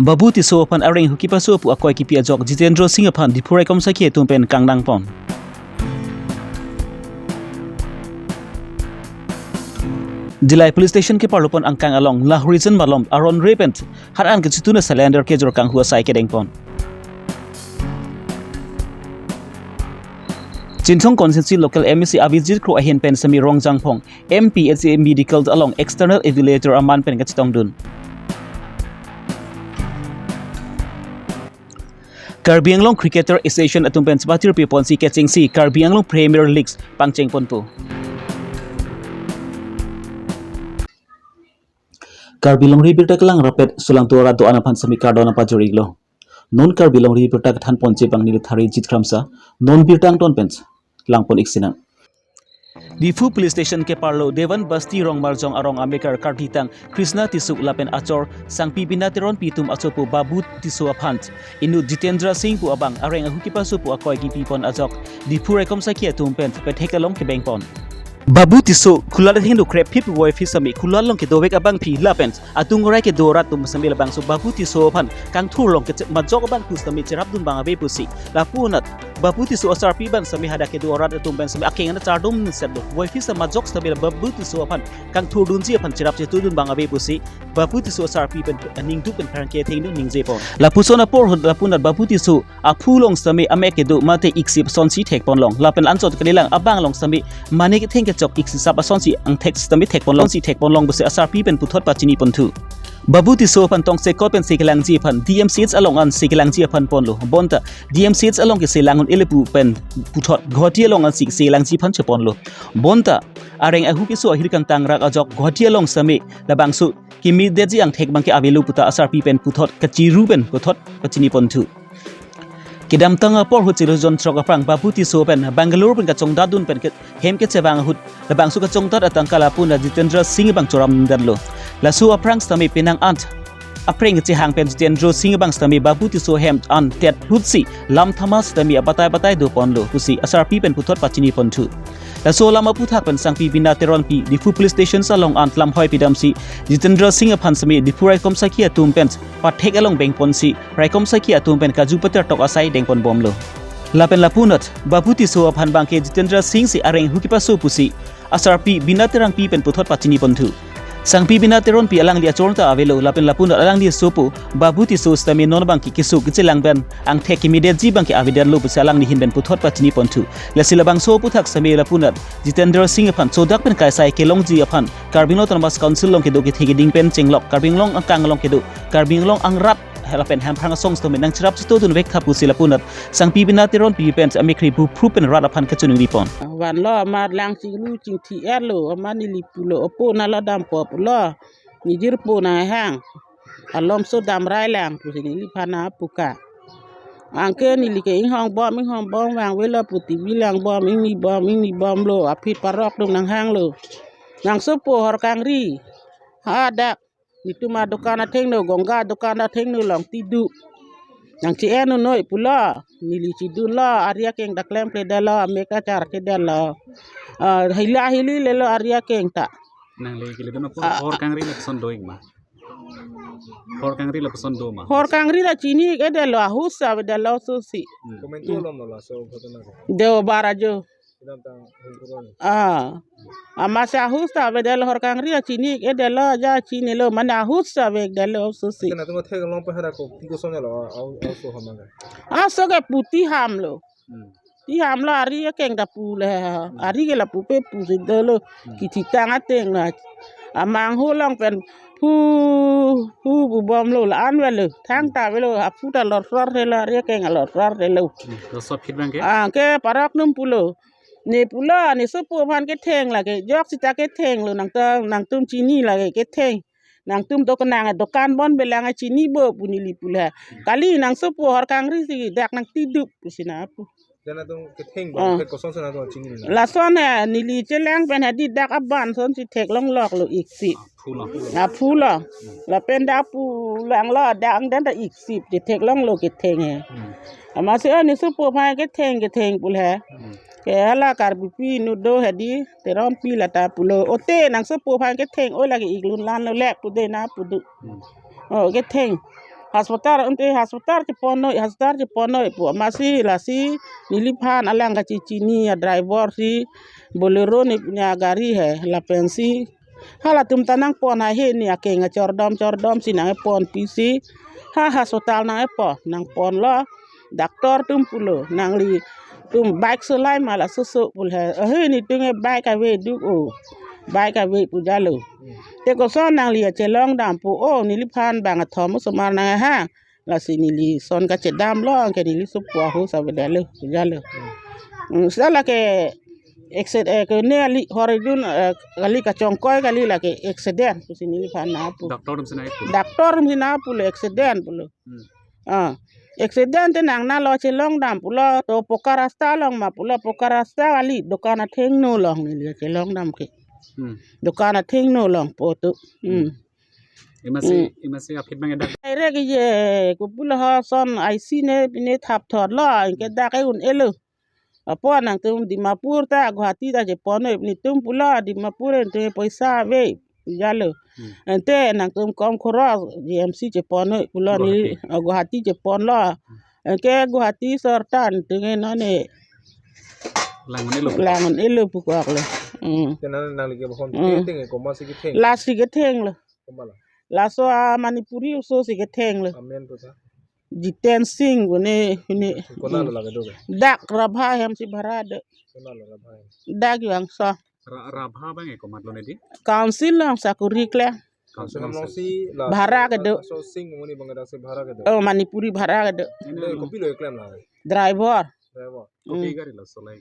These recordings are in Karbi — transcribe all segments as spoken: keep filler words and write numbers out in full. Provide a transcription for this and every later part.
Babu Tisso aphan areng ahu kepaso pu akoi kipi ajok Jitendra Singh aphan Diphu raikom sakhi atum pen kangnang pon. Dillai Police Station keparlo pon angkang along Lahorijan malom aron re pen hat an kachetun a cylinder kejor kanghu asai kedeng pon. Chinthong constituency local M A C Abhijit Kro ahin pen semi Rongjang Phong M P H A medical along external ventilator aman pen kachetongdun. Karbi Anglong Cricketer Association atum pen chepatir pi ponsi kechengsi Karbi Anglong Premier League pangcheng ponpo. Karbi Longri Birta Kelang Rapet Sulangtu arat do-an aphan semi kardom pajor-iklo. Non Karbi Longri Birta kethan ponji abang neli Tharijit Kramsa, non birta angton pen lang pon-ik sinang. Diphu Police Station keparlo Dewan Basti Rongmarjong arong amekar kartitang Krishna Tisso lapen achor Sangpi Bina Teronpi atum asopo Babu Tisso aphan inut Jitendra Singh pu abang areng ahu kepaso pu akoi kipi pon ajok Diphu raikom sakhi atum pen pathek along kebeng pon. Babu Tisso khula athengno krep phip voiphit semi khula along kedovek abangpi lapen atung rai kedo rat atum semi labangso Babu Tisso aphan kangthur along keche majok abangpi semi cherapdun abang ave pusi lapu anat Babu Tisso asarpi abang semi hadak kedo rat atum pen semi akeng ana chardom setlo. Voiphit semi majok semi la Babu Tisso aphan kangthurdunji aphan cherap chetudun abang ave pusi Babu Tisso asarpi pen aningduk pen pherangke athengno ningje pon. Lapuson apor ahut lapu anat Babu Tisso aphu along semi amek kedo mate iksip asonsi thek pon long. Lapen anchot kalilang abang along semi mane ketheng kechok iksisap asonsi angthek semi thek pon long si thek pon long pusi asarpi pen puthot pachini ponthu. Babu Tisso aphan tongsekot pensi kelangji aphan D M C H along ansi kelangji aphan ponlo. Bonta D M C H along kesi lang un-e le pu pen puthot Guwahati along ansi kesi langji aphan cheponlo. Bonta areng ahu keso ahir kangtang rak ajok Guwahati along semi labangso kemedetji angthek abangke avelo puta asarpi pen puthot kachiru pen puthot pachini ponthu. Kedamtang apor ahut Chirojong throk aphrang Babu Tisso pen Bangalore pen kachongdatdun pen ke hem kechevang ahut labangso kachongdat atangka lapu anat Jitendra Singh abang choramdetlo. Laso aphrang sitame penang an aphreng kechehang pen Jitendra Singh abang sitame Babu Tisso ahem an tet ahutsi lam thama sitame abatai batai do ponlo pusi asarpi pen puthot pachini ponthu. Laso alam aphuthak pen Sangpi Bina Teronpi Diphu Police Station along an lamhoi pidamsi Jitendra Singh aphan sitame Diphu raikom sakhi atum pen pathek along beng ponsi raikom sakhi atum pen kaju pater tok asai deng pon bomlo. Lapen lapu anat Babu Tisso aphan abangke Jitendra Singh si areng ahu kepaso pusi asarpi Bina Terangpi pen puthot pachini ponthu. Sangpi Bina Teronpi alangli achor ta avelo lapen lapu anat alangli asopo Babu Tisso sitame non abangke keso kechelang pen angthek kemedetji abangke avedetlo pusi alangli ahin pen puthot pachini ponthu. Lasi labangso aphuthak sitame lapu anat Jitendra Singh aphan sodak pen kaisai kelongji aphan Karbi Anglong Autonomous Council along kedo kethe keding pen chenglok Karbi Anglong angkang along kedo Karbi Anglong angrat lapen Hemprang asong sitame nangcherap chetudun vek tha pusi lapu anat Sangpi Bina Teronpi pen amekkri buphru pen rat aphan kachiningri pon. Vanlo amat lang chinglu chingthi-etlo amat neli pulo opo nala dampo pulo. Nijirpo nanghang. Alomso damrai lang pusi neliphan apuka. Anke neli ke inghong bom inghong bom vangvelo pu T V lang bom ingni bom ingni bomlo aphi parok atum nanghanglo. Nangsopo Horkangri. Hadak. Netum adukan athengno, Ganga adukan athengno along tidu. Nangche-en un noi pulo, neli chidunlo, ari akeng ta klemkledetlo, amek kacharkedetlo. Ah, hila hili lelo ari akeng ta. Nangli kele dun apo, ah, Horkangri lapuson do-ik ma? Horkangri lapuson do ma? Horkangri ta chini-ik-edetlo, ahut si avedetlo oso si. Hmm. Komantu alom lo laso ghotona ke? Deobar ajo. Kedamtang hingkuron. Ah. Amat si ahut si avedetlo Horkangri ta chini-ik-edetlo ja chinilo mane ahut si avedetlo oso si. Kena tuma thek long pe hada ko tiko sonya lo au au so hamang. Aso ke pu Tiham lo. Hmm. Tiham lo ari akeng ta pu le. Hmm. Ari ke lapu pe pusi dolo. Hmm. Kithitang ateng na. Amanghu along pen pu pu pu bomlo la-an velo. Thangta velo aphu ta lorsortelo ari akeng lorsortelo. Hmm. Lo so phit abangke? Anke parok atum pulo. Ne pulo, ne sopo aphan ketheng lake, jok sita kethenglo, nangtum, nangtum chini lake ketheng. Nangtum do kenang, dokan bon belang chini bo pu neli pulo. Kali nangsopo Horkangri si dak nangtidup pusi na pu. Dan atum ketheng ba, ah, kosonsi nangtum chini na? Lason he, neli chelang pen hadi dak aban sonsi theklongloklo iksi. Aphu lo. Aphu lo. Lapen dak pu langlo, dak angdeng ta iksip chetheklonglo ketheng he. Hmm. Amatsi, oh, ne sopo aphan ketheng, ketheng pulo he. Hmm. Ke hala Karbipi inut do hadi, Teronpi lata pulo. Ote nangsopo aphan ketheng, oi lake iklun lanlo lek pu de na pu do. Hmm. Oh, ketheng. Hospital, ante hospital cheponnoi, hospital cheponnoi pu amatsi lasi neliphan alang kachechini a driver si Bolero ne punya gari he lapensi halatum ta nangpon hai he ne akeng achordom chordom si nangpon pisi ha hospital nangpon nangponlo doctor atum pulo nanglitum bike solai ma laso so pulo he ahe netum ke bike ave duk o bike ave pu jalo. Te koson nangli achelong dam pu o neliphan bang athom osomar nang ha lasi neli son kachedamlo anke neli sopo ahut avedetlo pu jalo. Hmm, sala ke accident eh, ke ne ali hor idun eh, ali kachongkoi kali lake accident pusi neliphan nangpu. Doctor atum si nangpu. Doctor atum si nangpulo accident pulo. Hmm. Ah, accident te nang nalo chelong dam pulo to poka rasta along ma pulo poka rasta kali dokan athengno along neli chelong dam ke. Hmm. Dokan athengno along pu tu. Hmm. Imatsi, hmm, imatsi aphi abang edak. Direct ye, kopulo ho son I C ne pine thap thorlo, anke dak e un-elo. Apot nangtum Dimapur ta, Guwahati ta cheponnoi, netum pulo Dimapur ante poisa ave, jalo. Hmm. Ante nangtum kom khoros, G M C cheponnoi, pulo ne, Guwahati. Ah, Guwahati cheponlo. Hmm. Anke Guwahati sortan, ante non ne. Lang un-elo. Lang un-elo pu koklo. Hmm. Te nang nangli ke bahon, hmm, ketheng e komatsi ketheng. Lasi kethenglo. Komatlo? Laso a Manipuri oso si kethenglo. Amen pu ta? Jiten Singh pu ne, ne. Konatlo lake do ke? Dak Rabha hem si bhara do. Konatlo Rabha hem? Dak Yuangso. Ra-, Rabha abang e komatlo ne di? Council along sakuri kle. Council along si la bhara kedo. So Singh muni abang dak si bhara kedo. Oh, Manipuri bhara kedo. Ante kopilo keklem la? Driver. Driver. Kopi, hmm, gari la solai?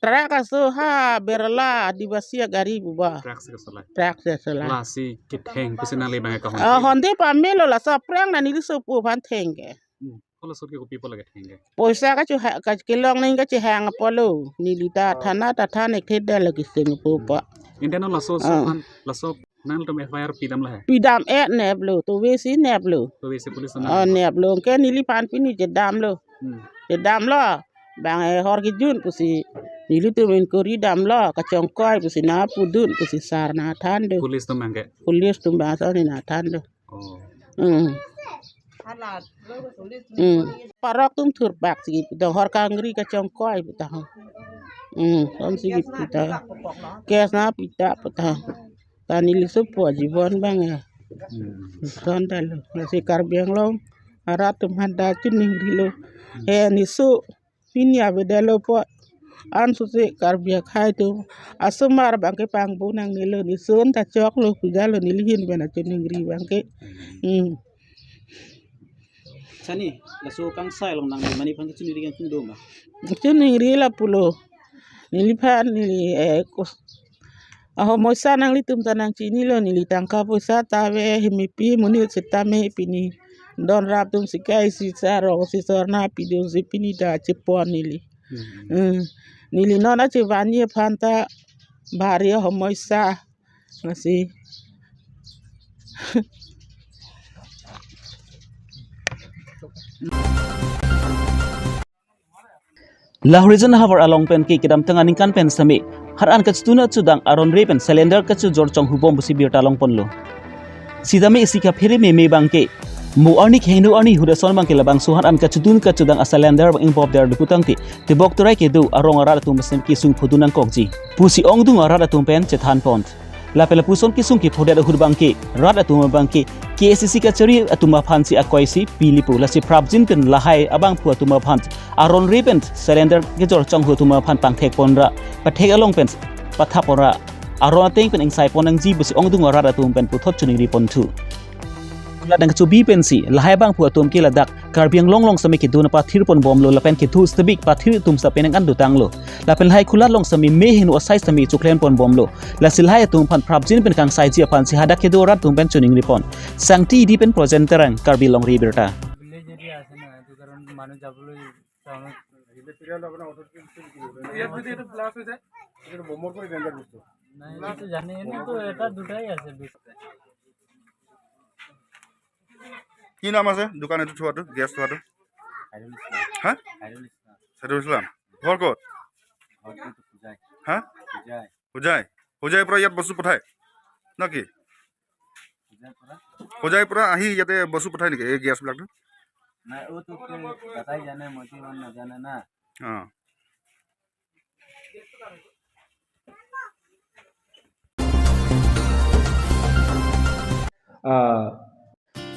Truck aso ha berla Adivasi agari pu ba. Truck si kasolai. Truck si kasolai. Lasi ketheng pusi nangli abang e kahon. Ah, honde pamelo laso aphrang neli sopo aphan thengke. Hmm. Ko laso ke kopi pu lake thengke? Poisa kachu ha, kakelong nangkachehang apotlo. Neli ta thana ta than ek thedetlo kiseng pu pa. Hmm. Ante non laso so, ah, aphan, laso nangtum F I R pidam lahai? Pidam-et neplo, tove si neplo. Tove si police nang? Ah, neplo. Ke neliphan pini chedamlo. Hmm. Chedamlo. Bang e hor kejun pusi nelitum inquiry damlo, kachongkoi pusi nangpudun pusi sar nangthan do. Police atum abang ke? Police atum abang ason nangthan do. Oh. Hmm. Hmm. Parok atum thurpak si pu ta, hor kangri kachongkoi pu ta. Hmm, son si pu ta. Case nangpi ta pu ta. Ta neli sopo ajibon abang e. Hmm. Son detlo. Lasi Karbi Anglong arat atum aphan ta chiningrilo. Hmm. He neso pini avedetlo pu. Ansose Karbi akhei atum asomar abang ke pangbo nangnelo, neson ta choklo pu jalo neli ahin pen achiningri abang ke. Hmm. Sani, laso kangsai along nangli mani aphan kachiningri kangtung do ma? Chiningri lapulo. Neliphan neli eh kos-, ahomoisa nanglitum ta nangchinilo, neli tangka poisa ta ave, hemepi monit sitame pini don rap atum si kai si sarong si sorna pidun si pini ta chepon neli. Hmm. Hmm. Neli non achevanji aphan ta bhari ahomoisa. Lasi. Lahorijan havar along pen ke kedamtang aningkan pen sitame hat-an kachetun achedang aron re pen cylinder kachojor chonghubom pusi birta longponlo. Sitame isi kaphere meme abang ke mo arni kehingno arni ahut ason abang ke labangso hat-an kachetun kachedang a cylinder abang ingbop der dokutang te tebok torai kedo arong arat atum pen kesung phodun nangkokji pusi ongdung arat atum pen chethanpon. Lapen lapuson kesung kephodet ahut abang ke rat atum abang ke K A C C kachari atum aphan si akoi si pilipo, lasi prapjin pen lahai abangphu atum aphan aron re pen cylinder kejor chonghu atum aphan pangthekpon ra, pathek along pen pathapon ra, aron ateng pen ingsaipon nangji pusi ongdung arat atum pen puthot chiningripon thu. Kulat nangkachobi pensi lahai abangphu atum ke ladak Karbi Anglong along sitame kedun pathirpon bomlo lapen kedo sitebik pathir atum sitame nang-an dotanglo. Lapen lahai kulat along sitame mehingno asai sitame choklemponbomlo. Lasi lahai atum aphan prapjin pen kangsaiji aphan si hadak kedo arat atum pen chiningripon. Sangti Edi pen Projen Terang, Karbi Longri Abirta. Village area আছে না, এটো কাৰণে মানুহ যাবলৈ টাউনত। ইয়াত যদি এইটো ব্লাষ্ট হৈ যায়? এইটো বোমৰ পৰা ডেঞ্জাৰ বস্তু। নাই, এইটো জানে, এনেতো এটা দুটাই আছে, দুটা। কি নাম আছে দোকান এইটো থোৱাটো, গেছ থোৱাটো? খাইৰুল ইছলাম। হা? খাইৰুল ইছলাম। খাইৰুল ইছলাম। ঘৰ ক'ত? ঘৰ কিন্তু হোজাই। হা? হোজাই। হোজাই? হোজাইৰ পৰা ইয়াত বস্তু পঠায়? না কি? হজাইৰ পৰা আহি ইয়াতে বস্তু পঠাই নেকি এই গেছবিলাক? নাই, অ'টোতকে দাদাই জানে, মইতো ইমান নাজানে না। অ। Ah,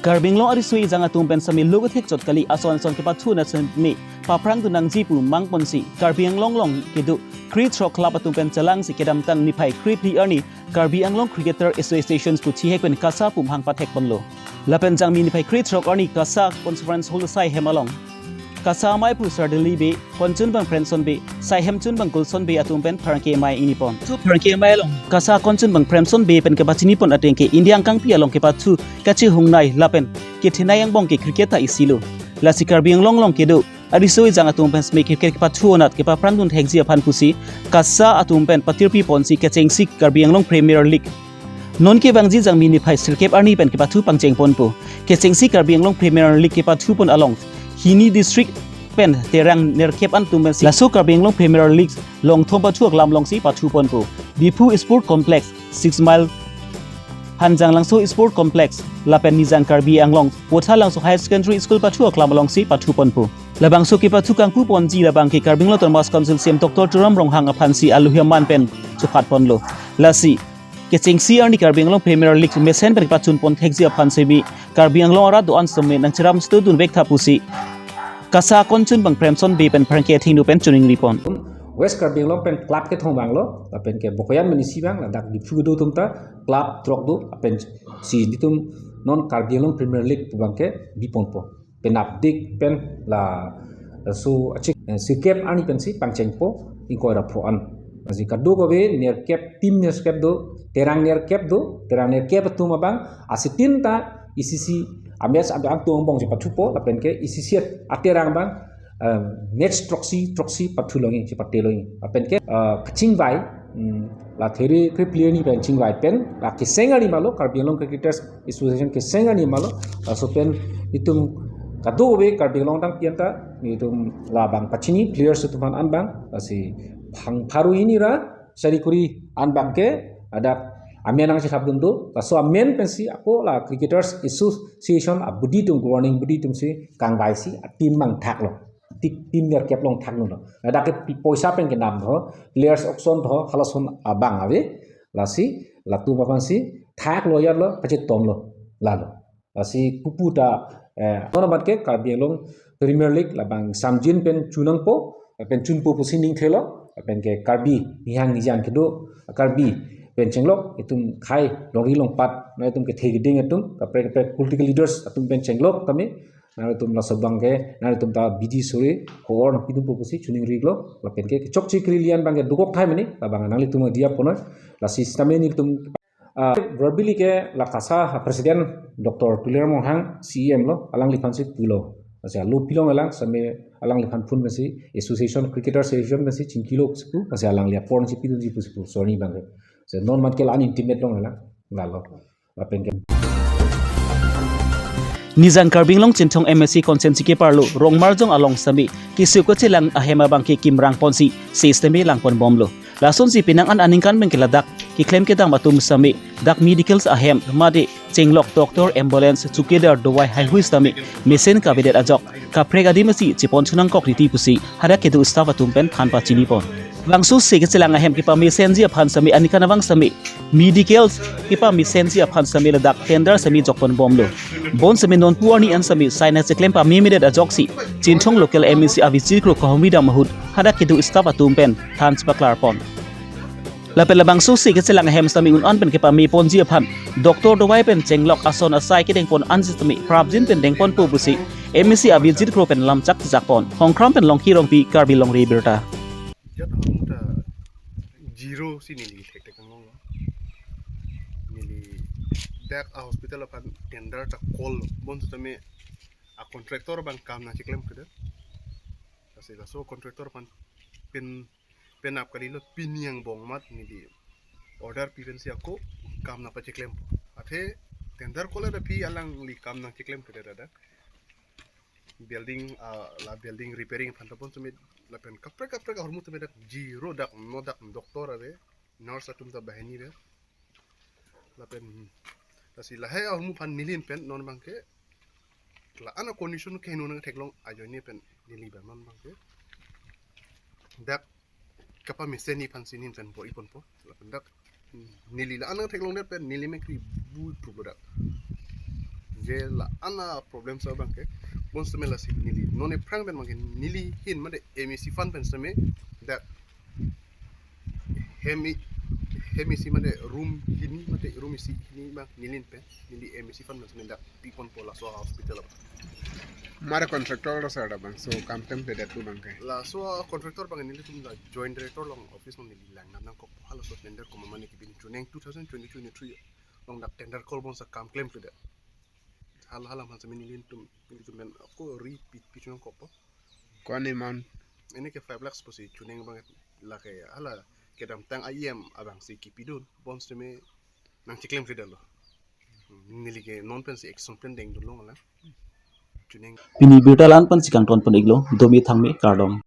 Karbi Anglong ariso ejang atum pen sami lo kethek chot kali ason ason kepathu na sami paphrangdun nangji pu mangponsi Karbi Anglong along kedo krethrok club atum pen chelangsi kedamtang niphai krephli arni Karbi Anglong Cricketer Association pu chihek pen KASA pu mehang pathekponlo. Lapen jangmi niphai krethrok arni KASA Conference Hall asai hem along KASA amei pu Sardili Bey, konchunbang Premson Bey, saihem chunbang Gulson Bey atum pen pherangke amei ingnipon. Laso pherangke amei along KASA konchunbang Premson Bey pen kepachinipon ateng ke India angkangpi along kepathu kachehongnei lapen kethenei angbong ke cricket ta isilo. Lasi Karbi Anglong along kedo ariso ejang atum pen sami cricket kepathu anat kepaphrangdun thekji aphan pusi KASA atum pen patirpiponsi kechengsi Karbi Anglong Premier League non kevangji jangmi niphai sirkep arni pen kepathu pangchengponpo. Kechengsi Karbi Anglong Premier League kepathupon along hini district pen Terang nerkep an atum pensi laso Karbi Anglong Premier League longthom pathu aklam alongsi pathuponpo. Diphu Sport Complex, Six Mile, Hanjanglangso Sport Complex lapen Nijang Karbi Anglong Pothalangso Higher Secondary School pathu aklam alongsi pathuponpo. Labangso kepathu kangpuponji labang ke Karbi Anglong Autonomous Council CEM Doctor Tuliram Ronghang aphansi alohi aman pen chuphatponlo. Lasi kechengsi arni Karbi Anglong Premier League mesen pen kepachunpon thekji aphan sami Karbi Anglong arat do-an sami nangcherap studun vek tha pusi KASA konchunbang Premson Bey pen pherangke athengno pen chiningripon. West Karbi Anglong pen club kethom abang lo, lapen ke Bokajan pen isi abang, ladak Diphu kedo atum ta club throk do, lapensi netum non Karbi Anglong Premier League pu abang ke biponpo. Penapdik pen laso achik, eh, sirkep arni pensi pangchengpo ingkoi ra pho an. Lasi kadokave nerkep, team nerkep do, Terang nerkep do, Terang nerkep atum abang asitin ta isi isi amatch abang angtung angbong si pathupo, lapen ke isi isi a-Terang abang, eh, match throksi throksi pathu longji, si pate longji. Lapen ke, eh, kachingvai, hmm, la there krephli arni pen chingvai pen, la keseng arni ma lo, Karbi Anglong Cricketers Association keseng arni ma lo, laso pen netum kadokave Karbi Anglong adang pi an ta netum labang pachini players atum aphan an abang, lasi phang pharo hini ra sari kuri an abang ke ladak amen nangchethapdun do, laso amen pensi ako la Cricketers Association abody atum, governing body atumsi kangvaisi a-team abang thaklo. Tik team nerkep along thakdunlo. Ladak ke pi-, poisa pen kenam tho, players auction tho, halason abang ave. Lasi latum aphansi thaklo, yatlo, kachetomlo, lalo. Lasi pupu ta, eh, non amat ke Karbi Anglong Premier League labang samjin pen chunangpo, pen chunpo pusi ningthelo, pen ke Karbi nihang nijan kedo, Karbi pen chenglok, itum khei longri longpat, nangtum kethe keding atum, kaprek kaprek political leaders atum pen chenglok tame, nangtum laso abang ke, nangtum ta bidi suri, ko-or nangpidunpo pusi chiningrilo, lapen ke chokche kri lian abang ke dokok thai mene, labang nanglitum diya ponoi, lasi sitame netum, ah, verbally ke la KASA president Doctor Tuliram Ronghang CEM lo, alangliphansi pulo. Lasi alo pilong alang, sitame alangliphan phone pensi, Association, Cricketer Association pensi chingkilo pusi pu, lasi alangli apor si pidunji pusi pu, sorry abang ke. Lasi non amat ke la-an intimate long alang, lalo. Lapen ke Nijang Karbi Anglong Chinthong MAC constituency keparlo Rongmarjong along sami keso kachelang ahem abang ke kimrangponsi sitame langponbomlo. Lasonsi penang an aningkan pen ke ladak keklem kedam atum sami dak medicals ahem mate chenglok doctor, ambulance, chowkidar, dawai haihui sitame mesen kavedet ajok kaprek adim si chepon chunangkok riti pusi hadak kedo staff atum pen than pachinipon. Bangso se kachelang ahem kepamesenji aphan sami aningkan abang sami medical kepamesenji aphan sami ladak tender sami jokponbomlo. Bonsitame nonpu arni an sami sai nangcheklem pamemedet ajoksi Chinthong local MAC Abhijit Kro kahumri dam ahut hadak kedo staff atum pen than chepaklarpon. Lapen labangso se kachelang ahem sami un an pen kepameponji aphan doctor, dawai pen chenglok ason asai kedengpon an sitame prapjin pen dengponpo pusi MAC Abhijit Kro pen lamchak chejakpon. Hongkram pen Longki Rongpi, Karbi Longri Abirta. Jat ahormu ta zero si neli thekthek nanglo. Neli dak a-hospital aphan tender ta call lo. Bonsitame a-contractor abang kam nangcheklemkledet. Lasi laso contractor aphan pen, penap kalilo, pini angbong amat neli order pi pensi ako kam nangpacheklem. Athe tender call-et aphi alangli kam nangcheklemkledet ladak. Building, ah, la building repairing aphan ta bonsitame lapen kaprek kaprek ahormu tame dak zero, dak no dak doctor ave, nurse atum ta banghini ave. Lapen Lasi lahai ahormu aphan neli pen non abangke la-an a-condition keheno nangtheklong ajoine pen neli abang non abangke dak kapamesen aphan si neli pen bor-iponpo. Lapen dak neli la-an nangtheklongdet pen neli mekri bu prubo dak. Je la-an a-problem sa abangke bonsitame lasi neli non aphrang pen abangke neli ahin mate M A C fund pen sitame dak hem i-, hem isi mate room hini mate room isi hini abang neli pen neli M A C fund pen sitame dak piponpo laso hospital abang. Mare contractor lo sir abang, so kam klemkledet pu abangke. Laso contractor abang nelitum la joint director along office along neli lang nam nangkok halaso tender komat mane kipin chuning two thousand twenty twenty-three along dak tender call bonsa kam klemkledet. Hal halam aphan sitame nelitum nelitum pen ako ri pi pi chuning kokpo. Ko-an amount? Ini ke five lakhs pusi chuning abang lake hala kedamtang I M abang si kipidun bonsitame nangchiklemkledetlo. Neli ke non pensi action plan dengdunlong la. Chuning. Pini birta la-an pensi kangton pon-iklo, domi thangmi kardom.